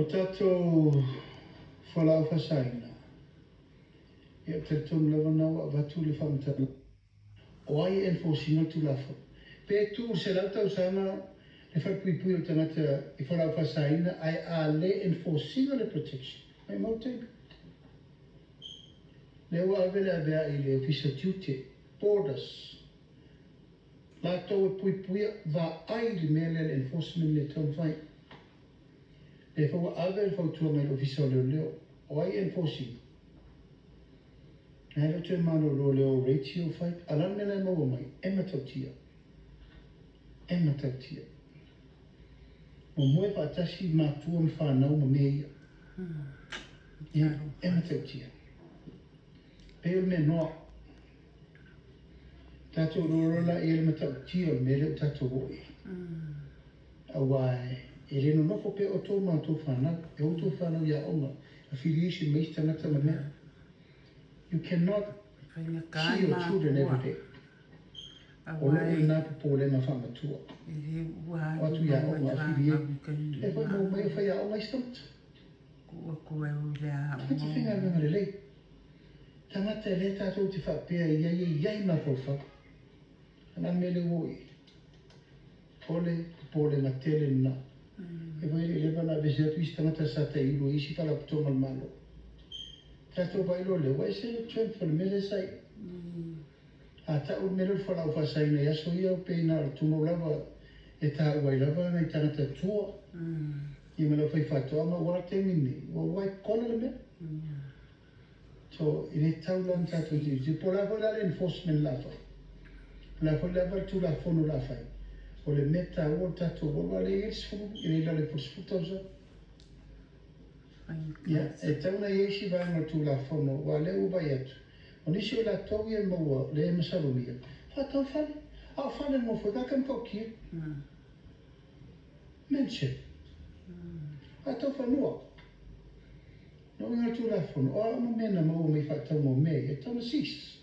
tatou fualaau faasaina, ia, ou te talitonu lava na ua avatu le faamatalaga. O ai e enforce ina le Tulafono? Pe tu i le 100 tausaga le falepuipui o le tagata i fualaau faasaina ae a le enforce ina le protection, maumau taimi. Lea ua ave le aveai i le Ofisa o Tiute, Borders, latou e puipuia, vaai i le mea lea le enforcement lea e tatau ona fai. Lea foi ua ave le fautuaga i le Ofisa o Leoleo, o ai e enforce ina? Ae le o toe malolo le o raids ia ua fai. A o le a le mea la e maua mai? E matautia. E matautia. Momoe faatasi matua ma fanau ma mea ia. Ia, e matautia. Pei o le mea noa. Tatou iloa loa laia le matautia o le mea lea ua tatou oo i ai. Aua e le nonofo pea outou ma outou fanau, e o outou fanau i aoga, affiliation ma isi tagata ma mea. You cannot see your children every day. O lou lena popolega faamatua. O atu i aoga, affiliate. E foi maua mai o faiaoga isi tagata. Tagata faigaluega lelei. Tagata e le tatou te faapea ia e i ai mafaufau. A o le a le mea lea ua oo i ai? O le popolega tele lena. E foi e le i leva ona aveese atu isi tagata sa taiulu e isi faalapotopotoga a le Malo. Tatou vaai loa lea, ua ese le trend o le mea lea sa i ai. A tau le mea lea o le fualaau faasaina i aso ia, pei na o le tumau lava e taua ai lava nai tagata tua ia ma le aufaifaatoaga, aua o le taimi lenei, ua white collar le mea. So, e le tatau la ona tatou tilotilo. Po o le a foi la le enforcement o le a fai, po o le a foi lava le Tulafono o le a fai, o le mea taua o le tatou aua o lea e i ai le 10, e le i lalo ifo o le 10 tausaga. Ia, e tatau ona i ai isi vaega o le Tulafono, aua o lea ua vaai atu, o nisi o i latou ia e maua, lea e masalomia, faatau fale, a o fale e nonofo ai tagata matautia. Mansion. Faatau fanua. No uiga o le Tulafono, o a uma mea na maua mai faatauga o mea ia, e tatau ona cease.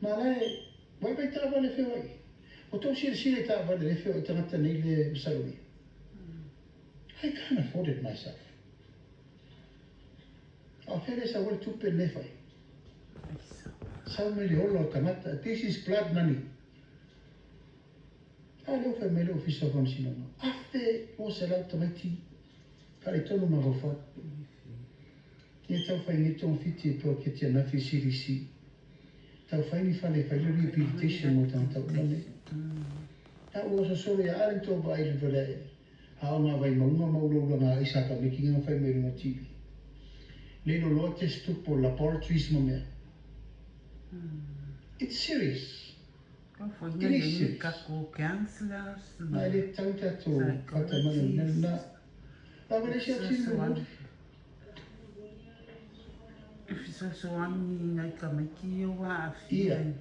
Ma la e vaivai taavale e feoai ai. Ua tou silasila i taavale lea e feoai tagata nei lea e masalomia? I can't afford it myself. A o fea lea e sau ai le tupe lenei e fai? Sau mai le ola o tagata. This is blood money. A lea ua fai mai le Ofisa o Faamasinoga, 1200 tamaiti faaletonu mafaufau. Ia tau fai nei togafiti e poloketi ananafi i CDC. Tau fai ni fale e fai le rehabilitation mo tagata uma nei. A ua oso solo ia ale tou vaai i le vale aoga a Vaimauga ma ulaulaga ai sa tameki nga fai mai luga TV. Le loloa test tupe o laboratories ma mea. It's serious. E le serious. Ma e le tatau tatou faatamala i le mea lena. Lava le isi atu mulimuli. E fesoasoani i nai tamaiti ia ua aafia Ia, i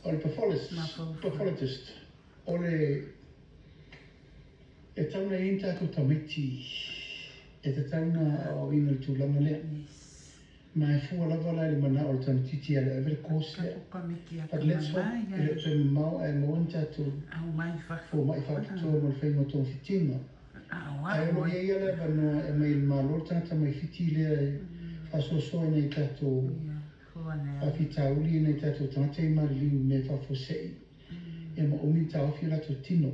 o le pathologist, mafaufau. pathologist, o le, e tatau ona i ai ni tatou tamaiti e tatau ona aoaoina i le tulaga lea. Yes. Ma e fua lava la i le manao o le tamaitiiti ia le ave le course lea. Tatou tamaiti But let's hope atamamai e le ae o toe mamao ae maua ni tatou aumai i fafo. fomai faapitoa mo le faiga o togafitiga. Ae o lo o i ai lava le avanoa e aumai e le Malo le tagata mai Fiti lea e faasoasoa i nai tatou faafitauli i nai tatou tagata i maliliu i mea faafuasei ia ma umi ona taofi o latou tino.